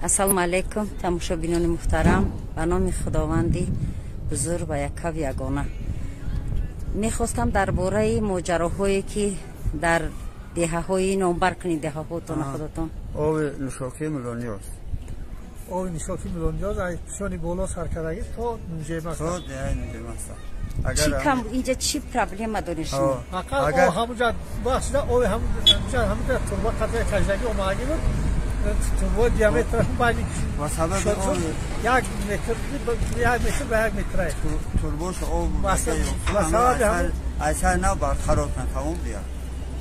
Ассалому алайкум, тамошобинони муҳтарам, ба номи Худованди бузург ва яккаву ягона. Мехостам дар бораи моҷароҳое, ки дар деҳаҳои номбар кунед, деҳаҳотон худатон. Оби нӯшокии Мулониёз. Оби нӯшокии Мулониёз аз пишони боло саркардаги то Нунҷемаста. То деҳаи Нунҷемаста. Чӣ кам инҷа, чӣ проблема доред шумо? Ақал ҳамуҷа бахшида оби ҳамуҷа турба қатъи кашидаги омадаги буд. Турба диаметраш байни ва сабаби 1 метр, 1 метр ба 1 метр. Турбош об айсай нав барқарор кун, тамом бия.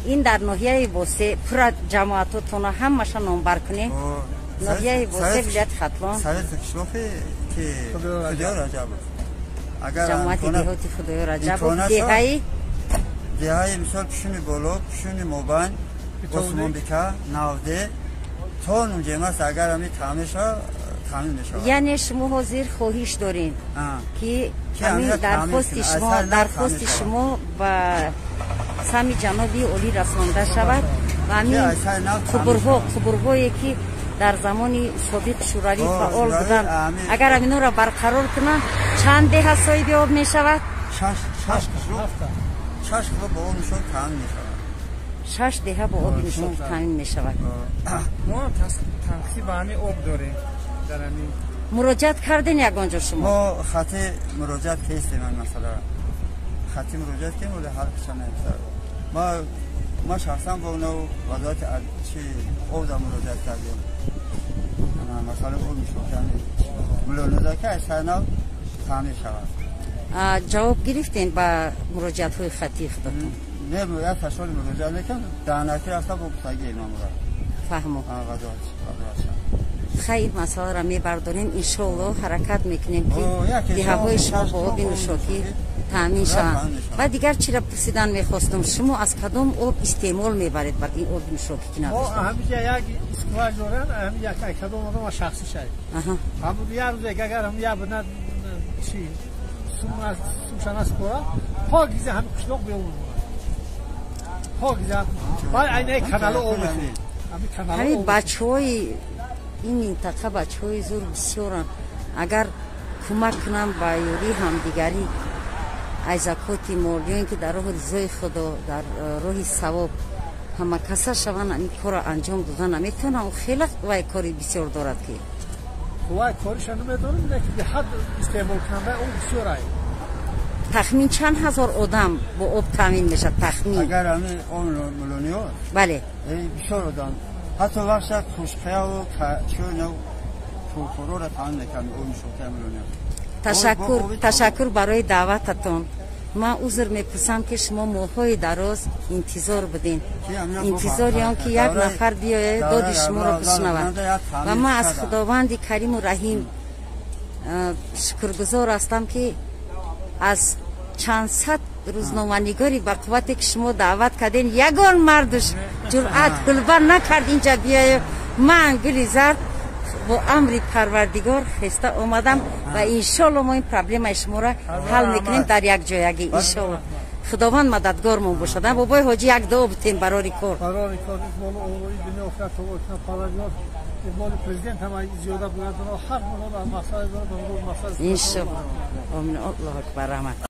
Ин дар ноҳияи Восе, пурра ҷамоатотона ҳамаша номбар кунед. Ноҳияи Восе, вилояти Хатлон. Совети қишлоқи ки Худоёр Раҷабов. Ҷамоати деҳоти Худоёр Раҷабов, деҳаи? Деҳаи, мисол, Пишуни боло, Пишуни мобайн, Осмонбика, Навде то Нунҷемаст, агар ами таъмир шава, таъмин мешавад. Яъне шумо ҳозир хоҳиш доред, ки ҳамин дархости шумо ба сами ҷаноби олӣ расонда шавад ва ҳамин қубурҳое, ки дар замони собиқ Шӯравӣ фаъол буданд, агар ҳаминҳоро барқарор кунанд, чанд деҳа соҳиби об мешавад? Шаш қишлоқ ба об нӯшок таъмин мешавад. Шаш деҳа бо оби нӯшокӣ таъмин мешавад. Мо танқисӣ ба ҳамин об дорем дар ҳамин. Муроҷиат карден ягон ҷо шумо? Мо хати муроҷиат кестем, ин масъала хати муроҷиат кем, вале ҳал киша намешавад. Ма шахсан бо нав вазорати чи об да муроҷиат кардем, масъала об нӯшокӣ Мулонизаки аз сар нав таъмир шавад. Ҷавоб гирифтем ба муроҷиатҳои хаттии худатон? Не, як ташкили муроҷиат мекунам, даҳнаки рафта бо гуфтагии мамура. Фаҳмо. Хайр, масъаларо мебардорем, иншоалло, ҳаракат мекунем, ки деҳаҳои шумо бо оби нӯшокӣ таъмин шаванд. Ва дигар чиро пурсидан мехостум: шумо аз кадом об истеъмол мебаред бар ин оби нӯшокӣ, ки надошта? Ҳамиҷа як скваж доранд, ҳами як кадом одама шахсӣ шай, ҳамун як рӯз агар ҳам як бина чи сумша наспора, покиза ҳами қишлоқ биёбуд, покиза баъд айнаи канало об. Ҳамин бачаҳои ин минтақа бачаҳои зур бисёранд. Агар кӯмак кунам ба ёрии ҳамдигарӣ, аз закоти мол ё ин ки дар роҳи ризои Худо, дар роҳи савоб ҳама каса шаванд, ин корро анҷом дода наметавонам? Хеле вай кори бисёр дорад ки. Вай кориша намедонам, лекин беҳад истеъмолкунанда об бисёр ай. Тахмин чанд ҳазор одам бо об таъмин мешавад, тахмин? Агар ҳамин об Мулониё? Бале. Бисёр одам, ҳатто вақта Хушқияву чӯ кӯхӯрора таъмин мекард об нӯшокия Мулониё. Ташаккур, ташаккур барои даъвататон. Ман узр мепурсам, ки шумо моҳҳои дароз интизор будем, интизори он ки як нафар биёяд, доди шуморо бишнавад. Ва ман аз Худованди Кариму Раҳим шукргузор ҳастам, ки аз чанд сад рӯзноманигори бақуввате, ки шумо даъват кардем, ягон мардуш ҷуръат гулба накард инҷа биёю. Ман, гули зард, бо амри Парвардигор хеста омадам ва иншолло мо ин проблемаи шуморо ҳал мекунем дар якҷоягӣ, иншолло. Худованд мададгормон бошад. Бобои ҳоҷӣ, як дуо бутем барори кор. Барори кор, моли президент ҳама зиёда бугардона, ҳар мақсад. Иншолло, омин, Аллоҳу акбар, раҳмат.